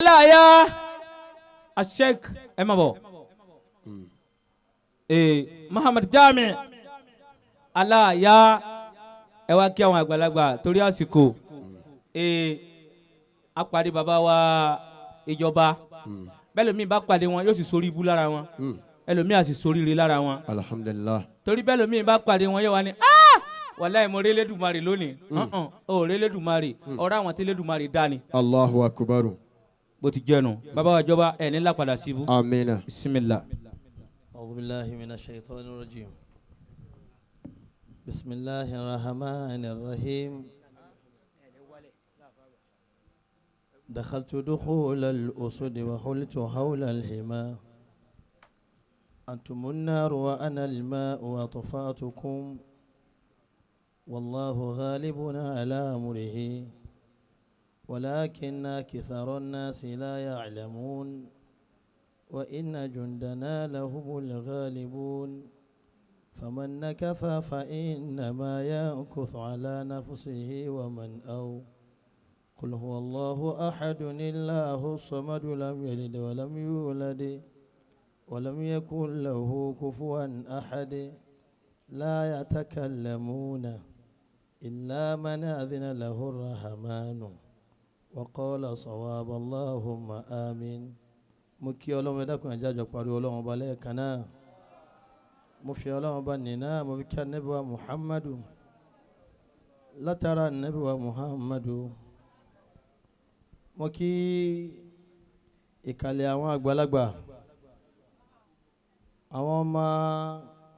Aláya Asheik ẹ má bọ̀ ee Muhammad Jami Aláya ẹ wá kí àwọn àgbàlagbà torí àsìkò ee apàdé bàbá wa ìjọba bẹ́ẹ̀ lómi bá pàdé wọn yóò sì sórí ibú lára wọn ẹlòmíì á sì sórí ire lára wọn Alhamdulillah. Torí bẹ́ẹ̀ lómi bá pàdé wọn yóò wá ní "Ah, wàláhì mo rí Elédùmarè lónìí." Ọ̀hún ò rí Elédùmarè ọ̀rọ̀ àwọn tí Elédùmarè dá ni. Allahu akbar. Bó ti jẹ́nu bàbá wa jọba ẹ̀ ní lápadà síbú. Amina. Bisimilah. أعوذ بالله من الشيطان الرجيم. بسم الله الرحمن الرحيم. دخلت دخول الأسد وحلت حول الحمى. أنتم النار وأنا الماء وأطفأتكم، والله غالب على أمره ولكن أكثر الناس لا يعلمون، وإن جندنا لهم الغالبون. فمن نكث فإنما ينكث على نفسه ومن أو قل هو الله أحد الله الصمد لم يلد ولم يولد ولم يكن له كفوا أحد. لا يتكلمون إلا من أذن له الرحمن وقال صواب. اللهم آمين. Mo kí Ọlọ́run. Ẹ dákun, ẹ jẹ́ á jọ pariwo Ọlọ́run ọba lẹ́ẹ̀kan náà. Mo fi Ọlọ́run ọba nìna, mo fi kí Anabi wa Muhammadu. Látara Anabi wa Muhammadu, mo kí ìkàlẹ̀ àwọn àgbàlagbà, àwọn ọmọ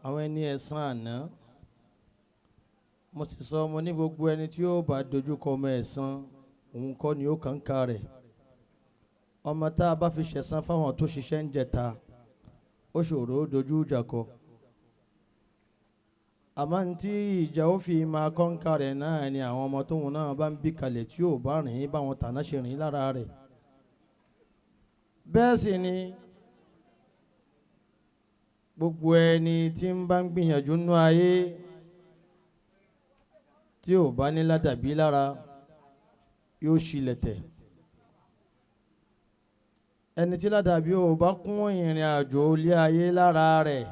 àwọn ẹni ẹ̀san àná. Mo sì sọ mo ní gbogbo ẹni tí ó bá dojúkọ ọmọ ẹ̀san òun kọ́ ni ó kàn ń ka rẹ̀. Ọmọ tá a bá fi ṣẹ̀san fáwọn tó ṣiṣẹ́ ń jẹta, ó ṣòro ó dojú ìjà kọ. Àmọ́ ní tí ìjà ó fi máa kọ́ńkà rẹ̀ náà ni àwọn ọmọ tóun náà bá ń bí kalẹ̀ tí ò bá rìn báwọn tàná ṣe rìn lára rẹ̀. Bẹ́ẹ̀ sì ni gbogbo ẹni tí ń bá ń gbìyànjú nú ayé tí ò bá ní ládàbí lára yóò ṣílẹ̀ tẹ̀. Ẹni tí ládàbí ò bá kún ìrìn àjò ilé ayé lára rẹ̀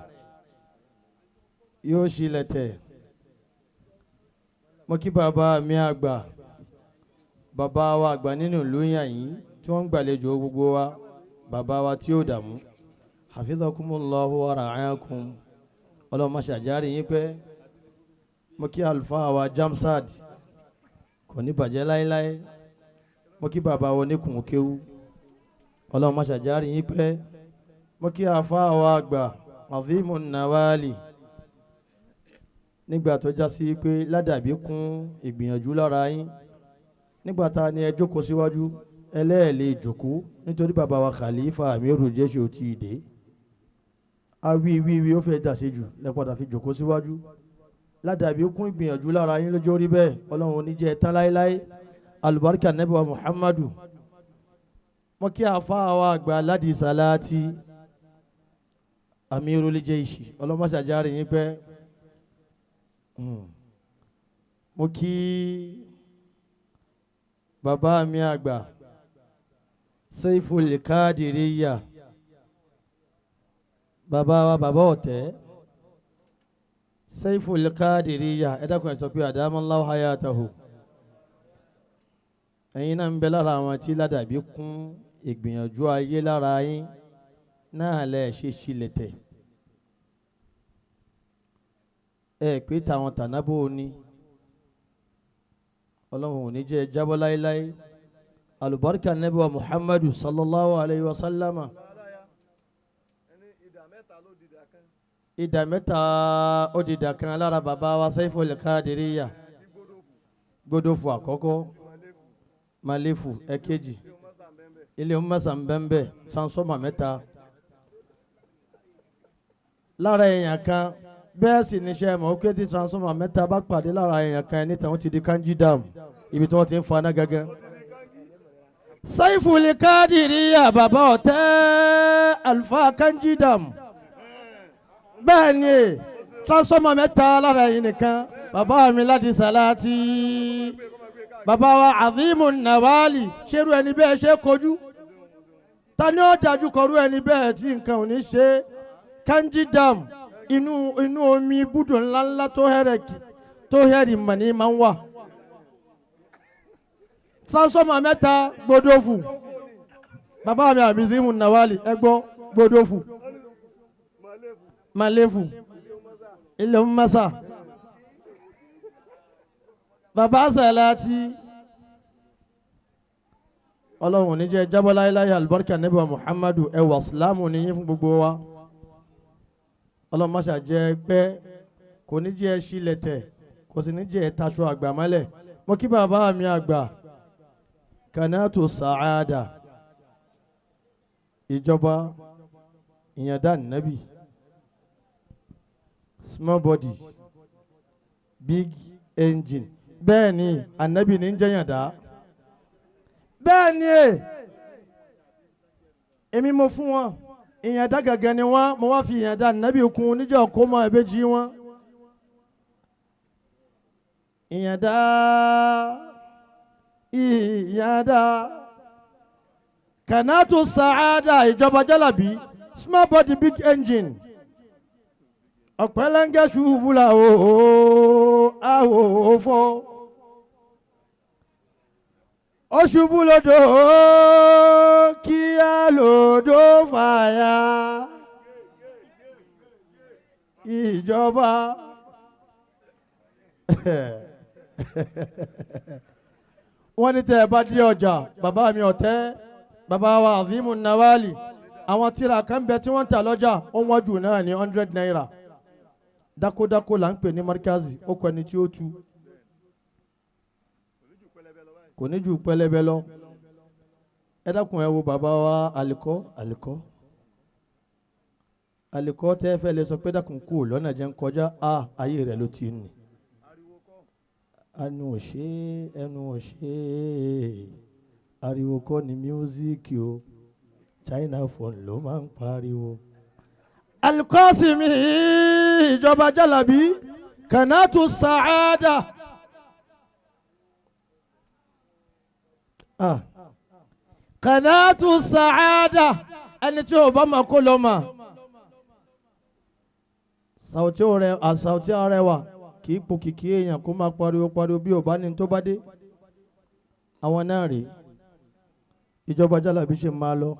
yóò ṣílẹ̀ tẹ̀. Mo kí bàbá mi àgbà, bàbá wa àgbà nínú ìlú yàyín tí wọ́n ń gbàlejò gbogbo wa, bàbá wa tí ó dààmú, hafizakumullahu wa ra'akum. Ọlọ́run má ṣàjárí yín pẹ́. Mo kí àlùfáà wa Jamsad, kò ní bàjẹ́ láéláé. Mo kí bàbá wa oníkùn kéwú, Ọlọ́run má ṣàjárí yín pẹ́. Mo kí àfáà wa àgbà Azimu Nawali, nígbà tó já sí pé ládàbí kún ìgbìyànjú lára yín. Nígbà tá a ní ẹ jókòó síwájú, ẹlẹ́ẹ̀lẹ́ jókòó nítorí bàbá wa Khalifa Amiru Jésù ò tí ì dé. A wí wí wí, ó fẹ́ dàṣe jù lẹ́padà fi jókòó síwájú. Ládàbí kún ìgbìyànjú lára yín lójó rí bẹ́ẹ̀. Ọlọ́run oníjẹ́ tán láéláé, alubarika Nabi wa Muhammadu. Mo kí àfáà wa àgbà Ladi Salati Amirul Jaishi, ọlọ́mọṣàjáre yín pẹ́. Mo kí bàbá mi àgbà Saiful Kadiriya, bàbá wa, bàbá ọ̀tẹ́ Saiful Kadiriya. Ẹ dákun, ẹ sọ pé adamallahu hayatahu. Ẹ̀yin náà ń bẹ lára àwọn tí ládàbí kún ìgbìyànjú ayé lára yín náà lẹ̀ ṣe sílẹ̀ tẹ̀. Ẹ pé táwọn tànábò ní Ọlọ́run ò ní jẹ́ jábọ́ láéláé, alubarika Nabi wa Muhammadu sallallahu alayhi wa sallama. Ìdá mẹ́ta ó di ìdá kan lára bàbá wa Saiful Kadiriya. Gbódòfò àkọ́kọ́, malefu ẹ̀kejì, ilé mọ́sàmbẹ́ńbẹ́, transformer mẹ́ta lára èèyàn kan. Bẹ́ẹ̀ sì níṣẹ́ mọ̀ ó ké tí transformer mẹ́ta bá pàdé lára èèyàn kan níta, wọ́n ti di Kanji Dam, ibi tí wọ́n ti ń faná gángan. Saiful Kadiriya, bàbá ọ̀tẹ́ Alfa Kanji Dam. Bẹ́ẹ̀ ni transformer mẹ́ta lára ẹ̀yìn nìkan. Bàbá mi láti Sàláàtì, bàbá wa Azimu Nawali, ṣerú ẹni bẹ́ẹ̀ ṣe kojú. Ta ni ó dájú kọrú ẹni bẹ́ẹ̀ tí nǹkan ò ní ṣe? Kanji Dam, inú omi ibùdó ńláńlá tó hẹ̀rẹ̀ tó hẹ̀rì mọ̀ ní máa ń wà. Transformer mẹ́ta gbódòfù. Bàbá mi Abizimu Nawali, ẹ gbọ́, gbódòfù, Malefu, ilẹ̀ Masa, bàbá Salati. Ọlọ́run ò ní jẹ́ jábọ́ láéláé. Alibarika nebo Muhammadu. Ẹwà sílámù ní yín fún gbogbo wa. Ọlọ́run má ṣàjẹ́ pẹ́, kò ní jẹ́ sílẹ̀ tẹ̀, kò sì ní jẹ́ taṣọ àgbà mọ́lẹ̀. Mo kí bàbá mi àgbà, Kanatu Saada, ìjọba ìyàndá nàbì, small body, big engine. Bẹ́ẹ̀ ni ànábì ní ń jẹ́yàndá. Bẹ́ẹ̀ ni èmi mo fún wọn ìyàndá gẹ́gẹ́ ni wọ́n. Mo wá fi ìyàndá nàbì kún níjọ́ kó mọ ìbejì wọn. Ìyàndá, ìyàndá, Kanatu Saada, ìjọba jálàbí, small body, big engine. Ọ̀pẹ̀lẹ́ngẹ́ ṣubú la o àwò fọ́, ó ṣubú lódò kí á lòdò fàyà. Ìjọba, wọ́n ní tẹ́ ẹ bá dé ọjà, bàbá mi ọ̀tẹ́, bàbá wa Azimu Nawali, àwọn tíra kan bẹ tí wọ́n ń tà lọ́jà, ó wọ́n jù náà ní 100 naira. Dákódákó là ń pè ní markazi. Ó kọ ẹni tí ó tu kò ní ju pẹlẹbẹ lọ. Ẹ dákun, ẹ wo bàbá wa Alikọ, Alikọ, Alikọ. Tẹ́ fẹ́ lè sọ pé dákun, kú lọ́nà, jẹ́ ń kọjá. A ayé rẹ̀ ló ti nì. Ẹnu ò ṣe, ẹnu ò ṣe. Ariwo kọ́ ni music o, China phone ló máa ń pariwo. Alikọ́sìmì, ìjọba jalabi, Kanatu Saada. Ah. Kanatu Saada, ẹni tí o bá ma kó lọ mà. Sàwùtí ọrẹ, àsàwùtí arẹwà kì í po kìkì èèyàn kó máa pariwo pariwo bí o bá ní tó bá dé. Àwọn náà rèé, ìjọba jalabi ṣe máa lọ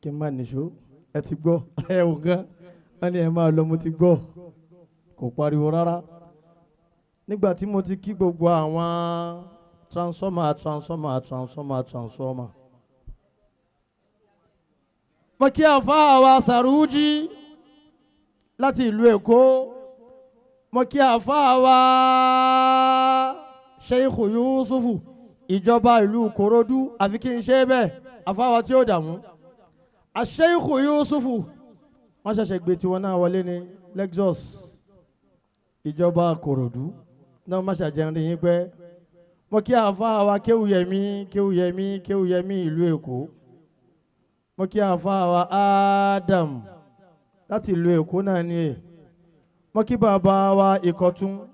kí n má nìṣó. Ẹ ti gbọ́, ẹ ò gan wọ́n ní ẹ máa lọ. Mo ti gbọ́, kò pariwo rárá. Nígbà tí mo ti kí gbogbo àwọn transformer, transformer, transformer, transformer, mo kí àfáà wa Sàrújì láti ìlú Èkó. Mo kí àfáà wa Sheikh Yusufu, ìjọba ìlú Kòròdú. Àfi kí n ṣe bẹ́ẹ̀, àfáà wa tí ó dààmú, Sheikh Yusufu, wọ́n ṣẹ̀ṣẹ̀ gbé tiwọn náà wọlé ní Lexus. Ìjọba Kòròdú náà má ṣàjẹun rí yín pẹ́. Mo kí àfáà wa Kéwúyẹmí, Kéwúyẹmí, Kéwúyẹmí, ìlú Èkó. Mo kí àfáà wa Adam láti ìlú Èkó náà ni è. Mo kí bàbá wa Ìkọ̀tún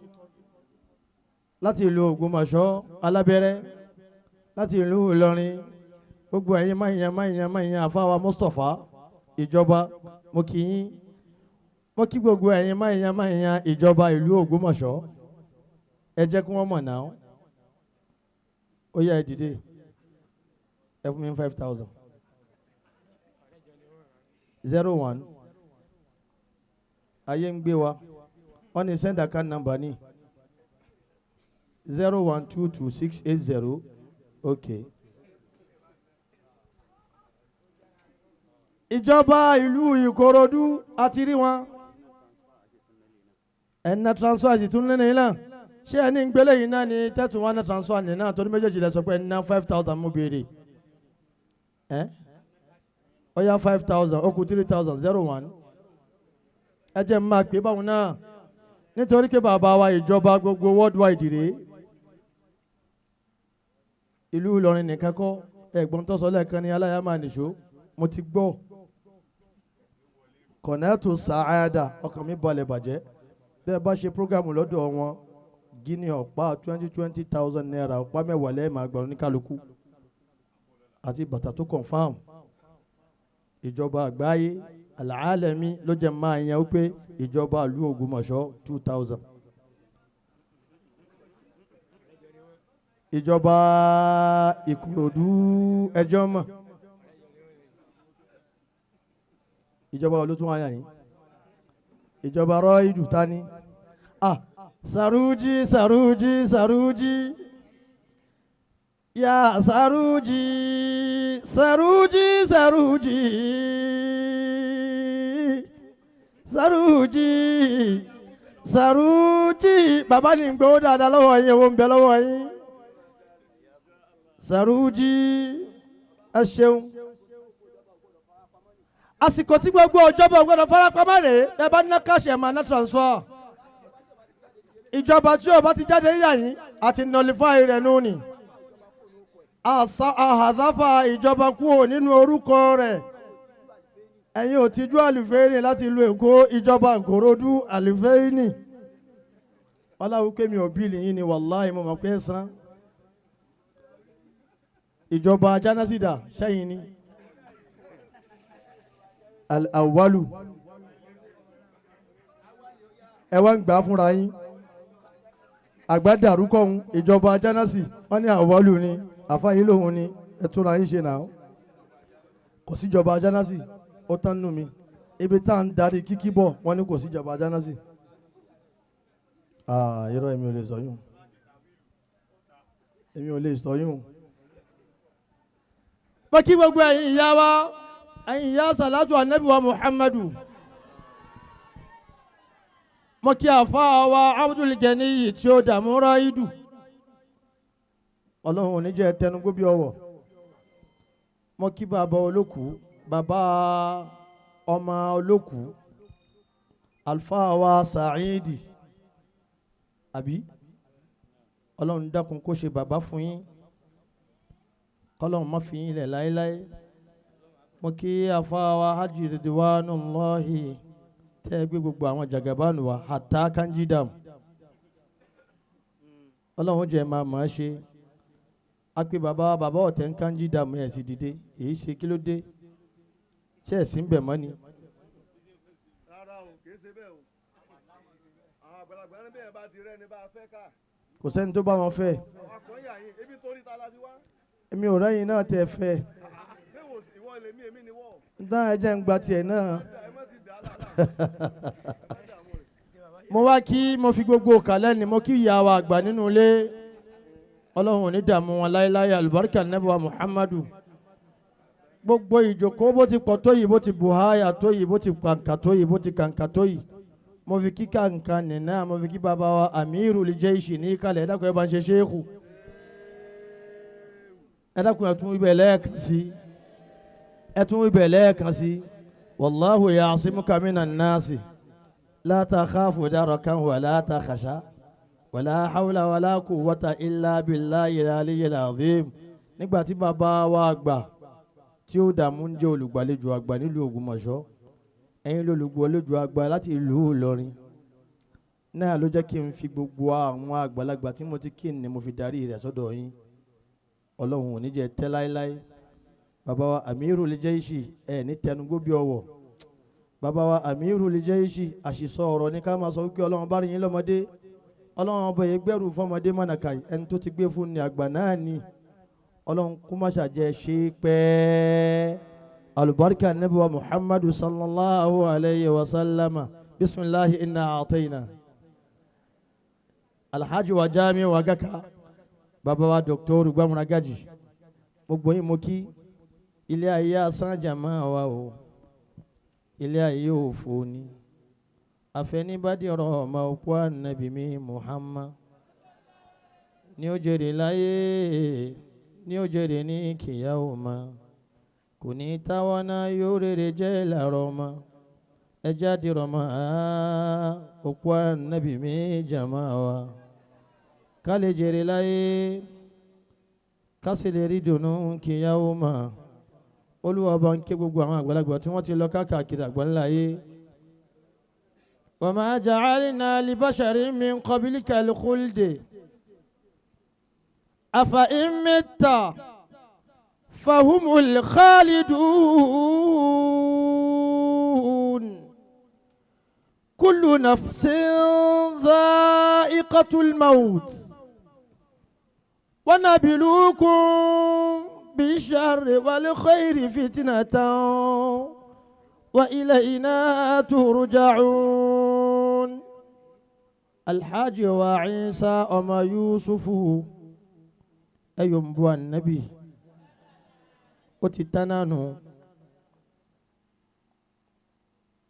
láti ìlú Ògbómọ̀ṣọ́, Alábẹ́rẹ́ láti ìlú Ìlọrin. Gbogbo ẹ̀yin máyìnyàn máyìnyàn máyìnyàn, àfáà wa Mustapha, ìjọba, mo kí yín. Mo kí gbogbo ẹ̀yin máyìnyàn máyìnyàn, ìjọba ìlú Ògbómọ̀ṣọ́. Ẹ jẹ́ kí wọ́n mọ̀ náà. Ó yá, ẹ dìde, ẹ fún mi 5,000. 01 ayé ń gbé wa. Wọ́n ní send account number ní 0122680. Okay. Ìjọba ìlú Ìkòròdú àti rí wọn ẹ̀nà transfer sì tún nínú ilé. Ṣé ẹni ń gbélé yìí náà ni tẹ́tù wọn náà transfer ní náà? Torí méjèèjì lẹ sọ pé ẹni náà 5,000 mú béèrè ẹ. Ó yá, 5,000, ó kù 3,000. 01, ẹ jẹ́ n máa pè báwọn náà nítorí pé bàbá wa ìjọba gbogbo worldwide rèé. Ìlú Ìlọrin nìkan kọ́. Ẹ̀gbọ́n tó sọ lẹ́ẹ̀kan ní aláya máa nìṣó. Mo ti gbọ́ kọ̀nẹ́tù sàáda, ọkàn mi balẹ̀ bàjẹ́. Bẹ́ẹ̀ bá ṣe program lọ́dọ̀ wọn, gíní ọ̀pá 20,000 naira, ọ̀pá mẹ́wàá lẹ́ẹ̀ máa gbà oníkálukú. Àti bàtà tó confam. Ìjọba àgbáyé alaalami ló jẹ́ máa yan wípé ìjọba ìlú Ògbómọ̀ṣọ́ 2000. Ìjọba Ìkòròdú ẹjọ́ mọ̀. Ìjọba olótún wáyà yìí. Ìjọba rọ́ìdù tani. Ah, Saruji Saruji Saruji. Ya Saruji Saruji Saruji Saruji Saruji. Bàbá ní gbowó dáadáa lọ́wọ́ yín, owó ń bẹ lọ́wọ́ yín. Saruji ẹ ṣeun. Àsìkò tí gbogbo ìjọba ò gbọdọ̀ farapamọ́ rèé, ẹ bá ná káṣí ẹ̀ máa ná transfer. Ìjọba tí ó bá ti jáde yà yín àti nullify rẹ̀ nù ni. Àhàzáfà ìjọba kúrò nínú orúkọ rẹ̀. Ẹ̀yin ò tijú àlùfẹ́ẹ́nì láti ìlú Èkó, ìjọba Ìkòròdú àlùfẹ́ẹ́nì. Ọláwùké mi ò bíìlì yín ni, wàláhì mo mọ̀ pé ẹ san. Ìjọba jánásìdà sẹ́yìn ni. Al-awwalu. Ẹ wá ń gbà fúnra yín. Àgbàdàrú kọ́hún ìjọba jánásì wọ́n ní àwọ̀lù ni àfáyí lòun ni ẹ túnra yín ṣe náà. Kò síjọba jánásì ó tán nù mí. Ibi tá à ń darí kíkí bọ̀ wọ́n ní kò síjọba jánásì. Irọ́ èmi ò lè sọ yún. Èmi ò lè sọ yún. Mo kí gbogbo ẹ̀yin ìyá wa, ẹ̀yin ìyá sàlátù ànábì wa Muhammadu. Mo kí àfáà wa Abdul Ganiyi tí ó dààmú ráìdù. Ọlọ́run ò ní jẹ́ tẹnugbó bí ọwọ́. Mo kí bàbá olókùú, bàbá ọmọ olókùú, àlùfáà wa Sàídì. Àbí? Ọlọ́run dákun kó ṣe bàbá fún yín. Kọ́lọ́run má fi yín lẹ̀ láéláé. Mo kí àfáà wa Hajj Ridwanullahi tẹ́ gbé gbogbo àwọn jagabánu wa hatta Kanji Dam. Ọlọ́run jẹ́ máa mọ̀ ọ́ ṣe. A pe bàbá bàbá ọ̀tẹ̀ ń Kanji Dam ẹ̀ sì dìde. Èyí ṣe kí ló dé? Ṣé ẹ̀ sì ń bẹ̀ mọ́ ni? Rárá o, kì í ṣe bẹ́ẹ̀ o. Àwọn àgbàlagbà ní bẹ́ẹ̀ bá ti rẹ́ni bá a fẹ́ ká. Kò sẹ́ni tó bá wọn fẹ́. Àwọn kan yà yín, ebi torí ta la ti wá. Èmi ò rẹ́yìn náà tẹ́ fẹ́. Ṣé wò ìwọ lèmi èmi ni wọ́? Ntá ẹ jẹ́ ń gba tiẹ̀ náà. Ẹ má ti dà á lálá. Mo wá kí mo fi gbogbo kàlẹ́ ni mo kí ìyá wa àgbà nínú ilé. Ọlọ́run ò ní dààmú wọn láéláé, àlùbáríkà Ànábì wa Muhammadu. Gbogbo ìjókòó bó ti pọ̀ tó yìí, bó ti buhaya tó yìí, bó ti kàǹkà tó yìí, bó ti kàǹkà tó yìí. Mo fi kí kàǹkà nìna, mo fi kí bàbá wa Amirul Jaishi ní kalẹ̀, ẹ dákun ẹ bá ń ṣe ṣéèkù. Ẹ dákun ẹ tún ibẹ̀ lẹ́ẹ̀kan sí. Ẹ tún ibẹ̀ lẹ́ẹ̀kan sí. Wallahu ya'simuka minan nasi. La takhafu darakan wa la takhsha. Wala hawla wala quwwata illa billahil aliyyil azim. Nígbà tí bàbá wa àgbà tí ó dààmú ń jẹ́ olùgbàlejò àgbà nílùú Ògbómọ̀ṣọ́, ẹ̀yin lolùgbàlejò àgbà láti ìlú Ìlọrin náà ló jẹ́ kí n fi gbogbo àwọn àgbàlagbà tí mo ti kí ni mo fi darí rẹ̀ sọ́dọ̀ yín. Ọlọ́run ò ní jẹ́ tẹ́ láéláé. Bàbá wa Amirul Jaishi ẹ̀ ní tẹnugbó bí ọwọ́. Bàbá wa Amirul Jaishi àṣìsọ ọ̀rọ̀ ní ká máa sọ wípé Ọlọ́run bá rí yín lọ́mọdé. Ọlọ́run ọba yẹn gbẹ́rù fọmọdé mọ̀nàkà ẹni tó ti gbé fún ni àgbà náà ni. Ọlọ́run kó má ṣàjẹ́ ṣe pẹ́. Alubarika Ànábì wa Muhammadu sallallahu alayhi wa sallama. Bisimilahi inna a'tayna. Alhaji wa Jami wa Gaka. Bàbá wa Dr. Gbamura Gaji. Gbogbo yín mo kí. Ilé ayé asán jàmá wa o. Ilé ayé òfò ni. Àfẹnibádìí ọ̀rọ̀ ọmọ òkú Ànábì mi Muhammad. Ní ó jèrè láyé, ní ó jèrè ní kìyàwó ma. Kò ní táwọn náà yóò rere jẹ́ làárọ̀ ọmọ. Ẹ jáde rọ̀mọ́ òkú Ànábì mi jàmá wa. Ká lè jèrè láyé, ká sì lè rí dùnú kìyàwó ma. Olúwa bá ń ké gbogbo àwọn àgbàlagbà tí wọ́n ti lọ káàkiri àgbáńlá ayé. Wa ma ja'alna li basharin min qablika al-khuld. Afa in mitta فهم الخالدون كل نفس ذائقة الموت ونبلوكم بالشر والخير فتنة وإلينا ترجعون الحاج وعيسى وما يوسف أيوم النبي وتتنانو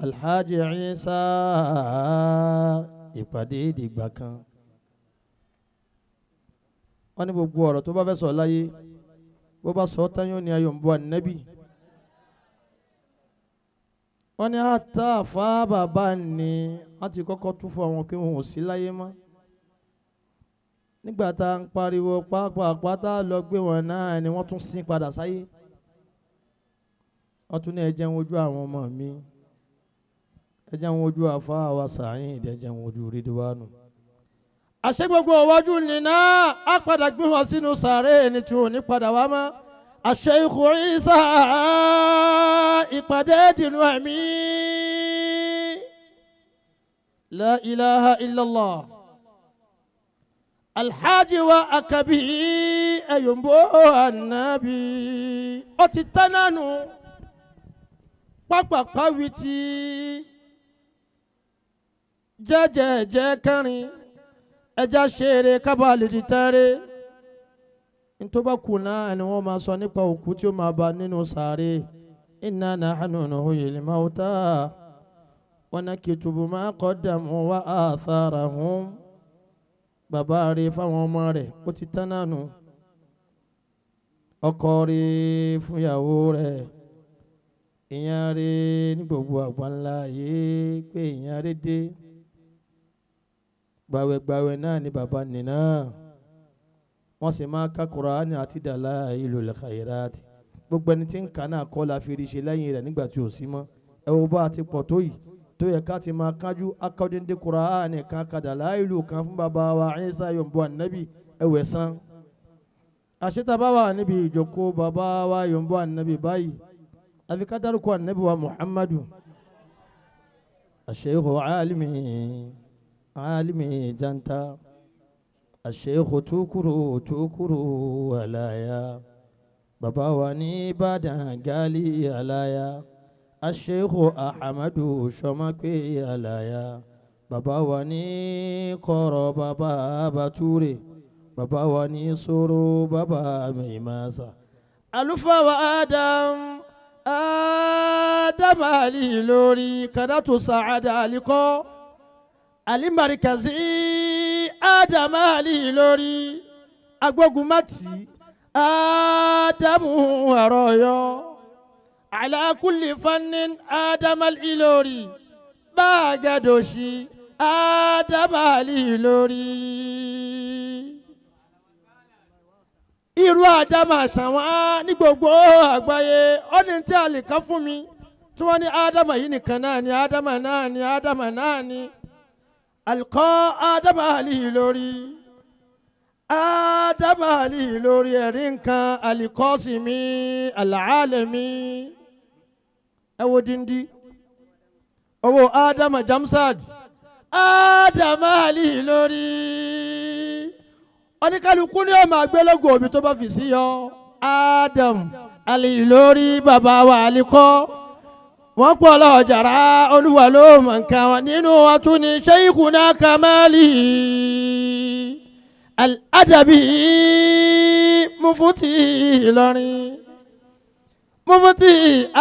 Alhaji Isa ìpàdé ìdìgbà kan wọ́n ní gbogbo ọ̀rọ̀ tó bá fẹ́ sọ láyé bó bá sọ tán yóò ní ayọ̀ ń bọ̀ ànábì wọ́n ní àtàfà bàbá ni wọ́n ti kọ́kọ́ tún fún àwọn kí wọn ò sí láyé mọ́ nígbà tá à ń pariwo pápápátá lọ gbé wọn náà ni wọ́n tún sin padà sáyé wọ́n tún ní ẹ jẹun ojú àwọn ọmọ mi ẹ jẹun ojú àfa wa sàáyìn ẹ jẹun ojú rídíwánu. Àṣé gbogbo ọwájú nìna á padà gbé wọn sínú sàárè ní tí ò ní padà wá mọ́. Àṣẹ ikú Ìsá ìpàdé dìnnú ẹ̀mí. La ilaha illallah. Alhaji wa akabi ẹ̀yọ̀mbó anabi. Ó ti tán nánu pápákọ̀ wí ti jẹ́jẹ́jẹ́ kẹrin ẹja ṣeré kábàlì di tẹ́rẹ́ ntọ́ba kù náà ni wọ́n máa sọ nípa òkú tí ó máa bá nínú sàárè inna nahnu nuhyil mauta wa naktubu ma qaddamu wa atharahum. Bàbá rẹ̀ fáwọn ọmọ rẹ̀ ó ti tán náà nù, ọkọ rẹ̀ fúnyàwó rẹ̀, ìyẹn rẹ̀ ní gbogbo àgbáńlá yìí pé ìyẹn rẹ̀ dé gbàwẹ̀gbàwẹ̀ náà ni bàbá nìna wọ́n sì máa ka Kùránì àti dalailul khairati gbogbo ẹni tí ń kà náà kọ́ la fi rí ṣe lẹ́yìn rẹ̀ nígbà tí ò sí mọ́. Ẹ wo bá a ti pọ̀ tó yìí tó yẹ ká ti máa kájú akọ́díndé Kùránì kan ka dalailu kan fún bàbá wa Ìsá yombo anabi ẹwẹ̀ san. Àṣetàbá wà níbi ìjókòó bàbá wa yombo anabi báyìí àfi ká dárúkọ anabi wa Muhammadu àṣeyìkò alimi alimi janta àṣeyìkò tukuru tukuru alaya bàbá wa ní Ìbàdàn gali alaya àṣeyìkò Ahamadu sọmọpé alaya bàbá wa ní kọrọ bàbá Bature bàbá wa ní sọ̀rọ̀ bàbá Maimasa àlùfáà wa Adam Adam Ali lórí kadatu saada alikọ alimarikazi Adam Ali lórí agbógunmátì Adamu arọyọ ala kulli fannin Adam Ali lórí bàgàdòsí Adam Ali lórí. Irú Ádámù àṣàwọ̀n ní gbogbo àgbáyé ó ní tí a lè kán fún mi tí wọ́n ní Ádámù yìí nìkan náà ni Ádámù náà ni Ádámù náà ni alikọ́ Ádámù àlì lórí Ádámù àlì lórí ẹ̀rí nǹkan alikọ́sì mi àlàálẹ̀ mi ẹ wo díndín owó Ádámù Jamsad Ádámù àlì lórí oníkálukú ní ọmọ àgbélógún òbí tó bá fi sí yọ. Adam Ali lórí bàbá wa alikọ́ wọ́n pọ̀ lọ́jàrá olúwa ló mọ̀ nǹkan wọn nínú wọn tún ní Sheikhuna Kamali Al-Adabi mufuti Ìlọrin mufuti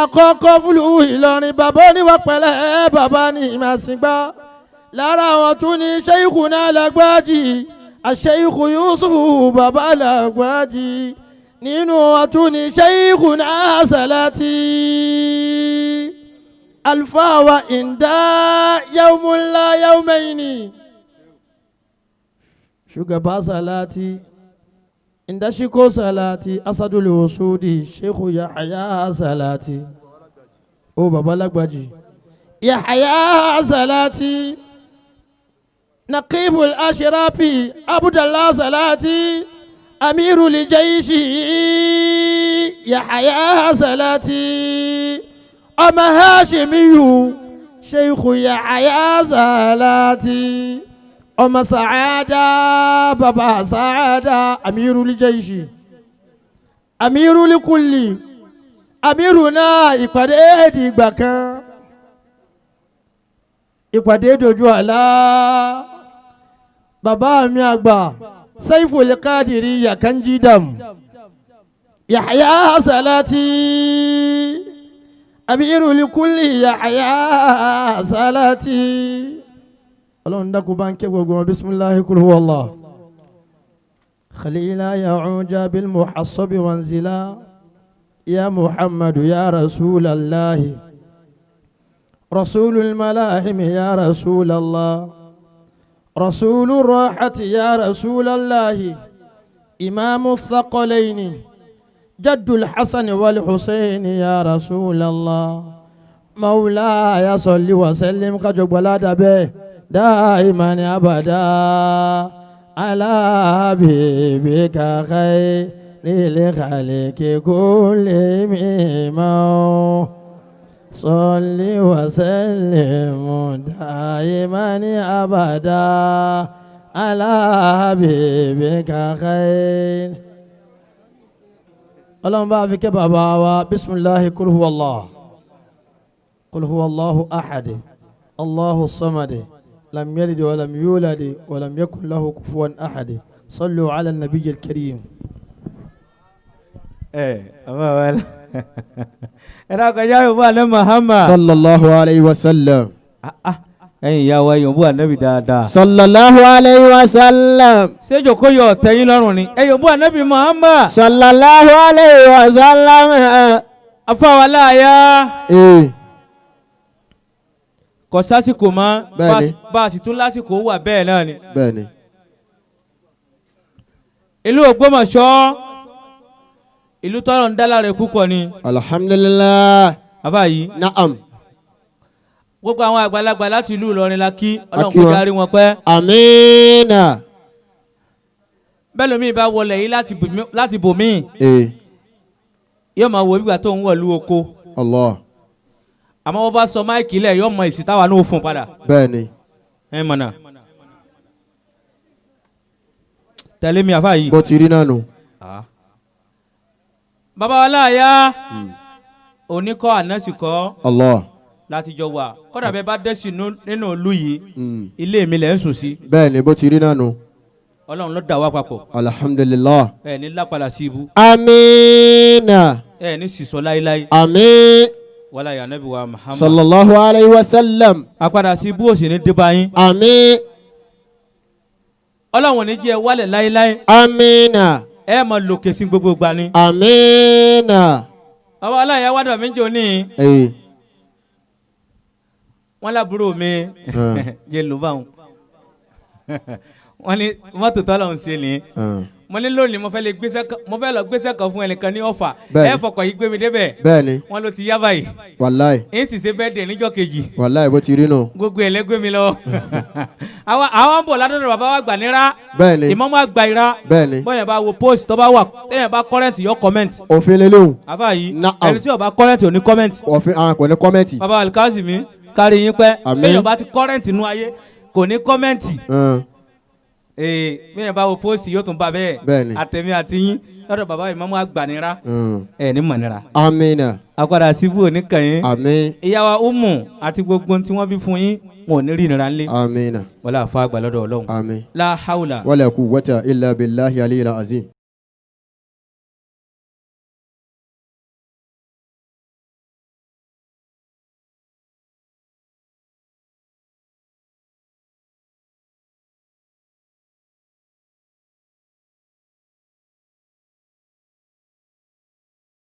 àkọ́kọ́ fúlù Ìlọrin bàbá oníwà pẹ̀lẹ́ bàbá ní ìmàsìngbà lára wọn tún ní Sheikhuna Lagbaji àṣeyíkù Yusufu bàbá Lagbaji nínú àtúni Sheikhuna Salati alfawa inda yawmula yawmaini shugaba Salati inda shiko Salati asadul usudi Sheikhu Yahya Salati o bàbá Lagbaji Yahya Salati نقيب الأشراف عبد الله صلاتي أمير الجيش Yahaya Salati ọmọ Hashimiyu Sheikh Yahaya Salati ọmọ Saada baba Saada Amirul Jaishi Amirul Kulli Amiru náà ìpàdé dìgbà kan ìpàdé dojú àlá bàbá mi àgbà Saiful Qadiri Yakanji Dam Yahya Salati Amirul Kulli Yahya Salati ọlọ́run dákun bá ń kẹ́ gbogbo wọn bisimilahi kul huwa Allah khalila ya'uja bil muhassabi wanzila ya Muhammadu ya Rasulallahi rasulul malahimi ya Rasulallah rasulur rahati ya Rasulallahi imamu thaqalaini jaddul hasan wal husaini ya Rasulallah mawlaya salli wa sallim kajogbola dabe daiman abada ala habibika khairil khalqi kullihim salli wa sallim daiman abada ala habibika khair. Ọlọ́run bá fi kẹ́ bàbá wa bisimilahi kul huwa Allah kul huwa Allahu ahad Allahu samad lam yalid wa lam yulad wa lam yakun lahu kufuwan ahad sallu ala nabiyil karim. Ẹ ọmọ wa la ẹ dákun ẹjá yóò bú àná Muhammad. Sallallahu alayhi wa sallam. Ẹ̀yin ìyá wa yóò bú ànábì dáadáa. Sallallahu alayhi wa sallam. Ṣé jòkó yọ ọ̀tẹ̀yìn lọ́rùn ni ẹ yóò bú ànábì Muhammad. Sallallahu alayhi wa sallam. Afáwaláyà Ee. kò sásìkò mọ́ Bẹ́ẹ̀ni. bá a sì tún lásìkò wà bẹ́ẹ̀ náà ni. Bẹ́ẹ̀ni. Ìlú Ògbómọ̀ṣọ́ ìlú tọ́lọ̀ ń dá láre púpọ̀ ni. Alhamdulillah. Àfáà yìí Na'am. gbogbo àwọn àgbàlagbà láti ìlú Ìlọrin la kí Ọlọ́run A kí kó wọn. darí wọn pẹ́. Amina. Bẹ́ẹ̀ lómi bá wọlé yìí láti bòmíì Ee. yóò máa wo ìgbà tó ń wọ̀lú oko. Allah. Àmọ́ wọ́n bá sọ máìkì lẹ̀ yóò mọ èsì táwa náà fún un padà. Bẹ́ẹ̀ni. Ẹ mọ̀nà tẹ̀lé mi àfáà yìí. Bó ti rí náà nù. Bàbá wa láàyà òní kọ́ àná sì kọ́ Allah. láti jọ wà kọ́dà bẹ́ẹ̀ bá dẹ́sì nínú ìlú yìí ilé mi lẹ̀ ń sùn sí. Bẹ́ẹ̀ni bó ti rí náà nù. Ọlọ́run ló dà wá papọ̀. Alhamdulillah. Ẹ ní lápadà sí ibú. Amina. Ẹ ní sísọ láíláí. Amin. Wàlá ya Nabi wa Muhammad. Sallallahu alayhi wa sallam. Apadà sí ibú òsì ní débà yín. Amin. Ọlọ́run ò ní jẹ́ ẹ wálẹ̀ láíláí. Amina. Ẹ máa lòkè sí gbogbo ìgbà ni. Amina. Bàbá aláya wádọ̀ mi jò ní. Ee. Wọ́n lábúrò mi jẹ́ ló bá wọn. Wọ́n ní mọ́tò tọ́lọ̀ ń ṣe ni. Mo ní lónìí mo fẹ́ lọ gbéṣẹ́ kan fún ẹnìkan ní Ọ̀fà. Bẹ́ẹ̀ni. Ẹ fọkàn yìí gbé mi débẹ̀. Bẹ́ẹ̀ni. Wọ́n ló ti yá báyìí. Wàláì. Èyí sì ṣe bẹ́ẹ̀ dẹ̀ níjọ́ kejì. Wàláì bó ti rí nù. Gbogbo ẹ̀ lẹ́gbẹ́ mi lọ. Àwọn ń bọ̀ ládọ́dọ̀ bàbá wa gbà nira. Bẹ́ẹ̀ni. Ìmọ̀mọ́ àgbà ira. Bẹ́ẹ̀ni. Bọ́yàn bá wo post tó bá wà tẹ́yàn bá current yọ comment. Òfin lélẹ́hùn. Àfáà yìí Na'am. ẹni tí ó bá current ò ní comment. Òfin àwọn kò ní kọ́mẹ́ǹtì. Bàbá Alikazimi kárí yín pẹ́. Àmín. Bẹ́yàn bá ti current nú ayé kò ní comment. Bẹ́yàn bá wo post yóò tún bá bẹ́ẹ̀. Bẹ́ẹ̀ni. Àtẹ̀mí àti yín lọ́dọ̀ bàbá ìmọ̀mọ́ àgbà nira. Ẹ ní mọ̀ nira. Amina. Àpàdà síbú ò ní kàn yín. Àmín. Ìyá wa Umu àti gbogbo tí wọ́n bí fún yín wọn ò ní rí ìnira ńlẹ̀. Amina. Wọlé àfa àgbà lọ́dọ̀ Ọlọ́run. Àmín. La hawla. Wala quwwata illa billahi aliyil azim.